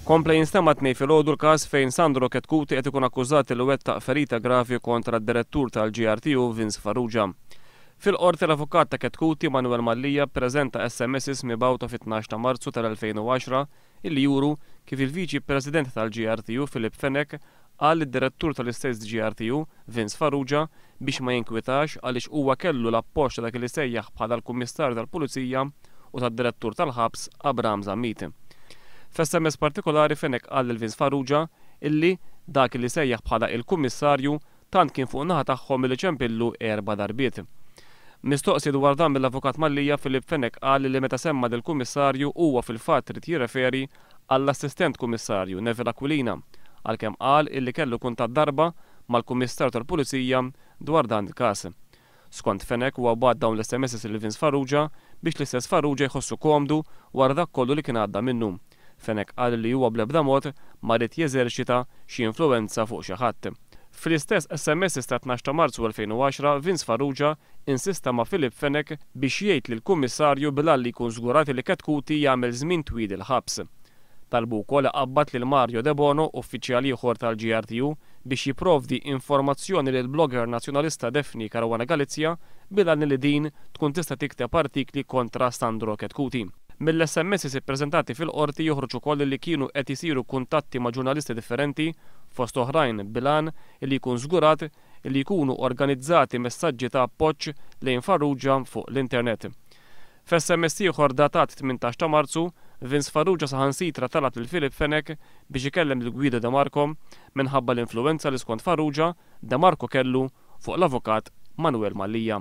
Kompla jinstema' t-Tnejn filgħodu l-każ fejn Sandro Chetcuti qed ikun akkużat li wettaq ferita gravi kontra d-Direttur tal-GRTU Vince Farrugia. Fil-Qorti l-avukat ta' Chetcuti, Manuel Mallia ppreżenta SMSs mibgħuta fit-tnax ta' Marzu tal-2010 illi juru kif il-Viċi President tal-GRTU Philip Fenech qal lid-Direttur tal-istess GRTU Vince Farrugia biex ma jinkwitax għaliex huwa kellu l-appoġġ ta' dak li sejjaħ bħala l-Kummissarju tal-Pulizija u tad-Direttur tal-Ħabs Abraham Zammit. F'SMS partikolari Fenech qal lil Vince Farrugia illi dak li sejjaħ bħala il-Kummissarju tant kien fuq in-naħa tagħhom illi ċempillu erba' darbiet. Mistoqsi dwar dan mill-Avukat Mallia, Philip Fenech qal li meta semma lill-Kummissarju huwa fil-fatt ried jirreferi għall-Assistent Kummissarju Neville Aquilina għalkemm qal illi kellu kuntatt darba mal-Kummissarju tal-Pulizija dwar dan il-każ. Skont Fenech huwa bagħat dawn l-SMSs lil Vince Farrugia biex l-istess Farrugia jħossu komdu wara dak kollu li kien għadda minnu. Fenech qal li huwa bl-ebda mod ma ried jeżerċita xi influwenza fuq xi ħadd. Fl-istess SMSs tat-tnax ta' Marzu 2010, Vince Farrugia insista ma' Philip Fenech biex jgħid lill-Kummissarju bil-għan li jkun żgurat li Chetcuti jagħmel żmien twil il-ħabs. Talbu wkoll iqabbad lil Mario Debono, uffiċjal ieħor tal-GRTU, biex jipprovdi informazzjoni lill-blogger Nazzjonalista Daphne Caruana Galizia bil-għan li din tkun tista' tikteb artikli kontra Sandro Chetcuti. Mill-SMSs ippreżentati fil-Qorti joħroġ ukoll li kienu qed isiru kuntatti ma' ġurnalisti differenti, fost oħrajn bil-għan li jkun żgurat li jkunu organizzati messaġġi ta' appoġġ lejn Farrugia fuq l-internet. F'SMS ieħor datat 18 ta' Marzu, Vince Farrugia saħansitra talab lil Philip Fenech biex ikellem lil Guido De Marco minħabba l-influwenza li skont Farrugia, De Marco kellu fuq l-avukat Manuel Mallia.